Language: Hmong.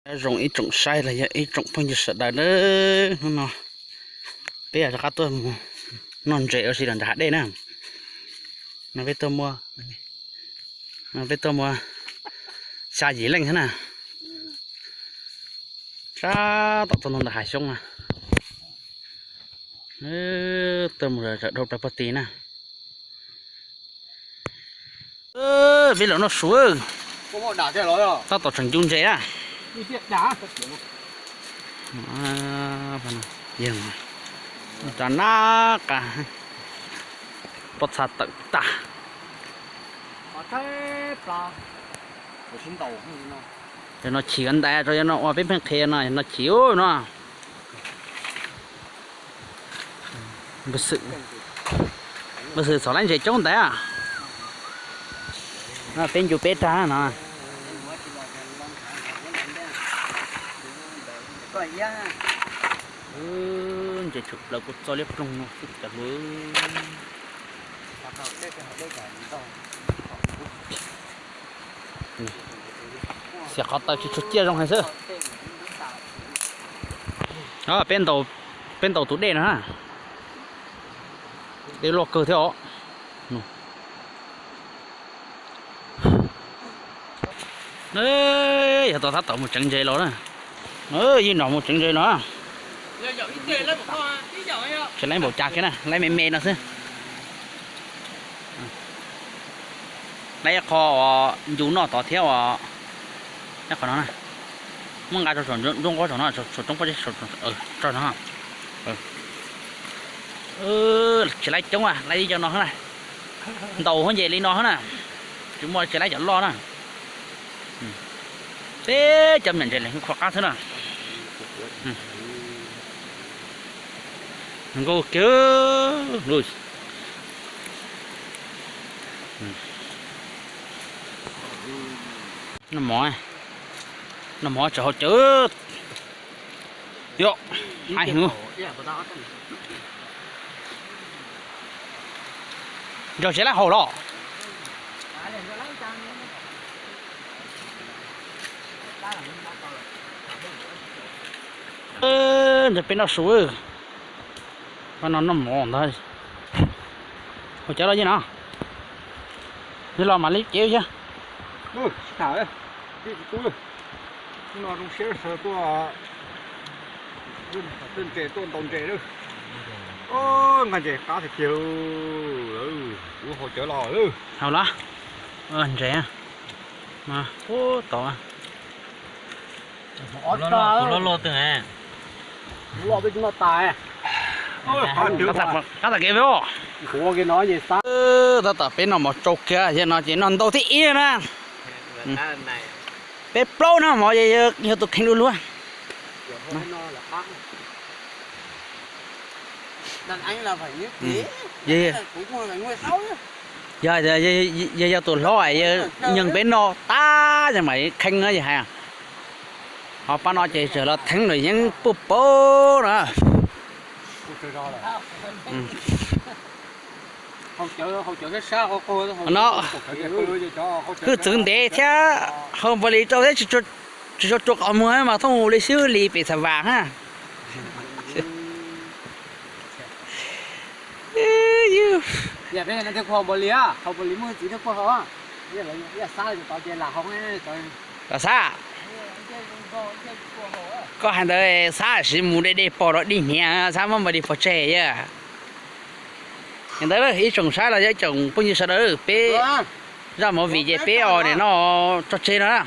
Nyob zoo ib tsoom saib los yog ib tsoom phooj ywg sawv daws na, hnub no peb rov qab tuaj mus noj ntses ua si los nram hav dej na. No peb tuaj muaj, peb tuaj muaj xya yim leej thiab na. Sab tom txog ntua ntawm hav xyoob na. Tuaj mus zawm dhau plaws pog tis na. Peb los noj su, tab tom tseem ncu ntses na. Yog, cov nab qa, pob txha tawm tag. Yog no chim ntais rau, yog no ua peb pheej qhia no, yog no chim no. Npawg Xwm txhom laib ntses coob ntais. Peb ncu peb rag no. Ntses tshwm plaws kuj txoj liab ploog no xwb cov hluas. Xiam qhov taw tsis tshua ciaj zoo heev xwb. Peb ntaus tus dej no na. Dej loj kawg thiab os. Yog tau tab tom mus tseev ntses los na. Yeej nom mus tseev ntses los. Tsis laib npaum cas kiag na, laib me me no xwb. Laib ib qho ncu noj tod thiab os. Ib qho no na, muab nqa rau saum nruab nqab saum no, saum roob pob zeb, saum no. Tsis laib coob, laib ib co no xwb na. Ntaus huab nces li no xwb na, tsis muaj, tsis laib cov loj na. Peb cov me nyuam ntses li khuam qab xwb na. Nkaus kiag. Noj mov, noj mov tseem haus cawv. Yog, hais hwv. Nrog tsev laib haus los. Nrog peb noj su. Pab no noj mov ntag. Haus cawv los yeej no. Yog los mam li cev thiab. Ntses tuaj ntaus ntses lawm. Nqa ntses qab tiag tiag lawm. Kuv haus cawv los lawm. Haus los. Ntses. Ub tod. Kuv loj loj twg. Qab tas kev peb os. Tab tom peb noj mov tsau kiag thiab no ces noj ntau thiab ib na. Peb plaub noj mov yog tus kheev dua luag. Yog, yog, yog tus hlob nyeem peb no tag yog mam kheej na yog hais. Ho pab no ces tseem los theeb lawm yeej puj paub na. No, hwj txwv ntev thiab hau npaus lis rau thiab tsis tshua rua qhov muag mas thooj li xwb li pem txhav vas na. Los xab, koj hais ntawd xab siv mus dej dej pog los dig hniav xab muab npaus lis pov tseg yog. Ntawd ib tsoom saib los yog ib tsoom phooj ywg sawv daws peb zaj movie ces peb os nim no tso tseg no na.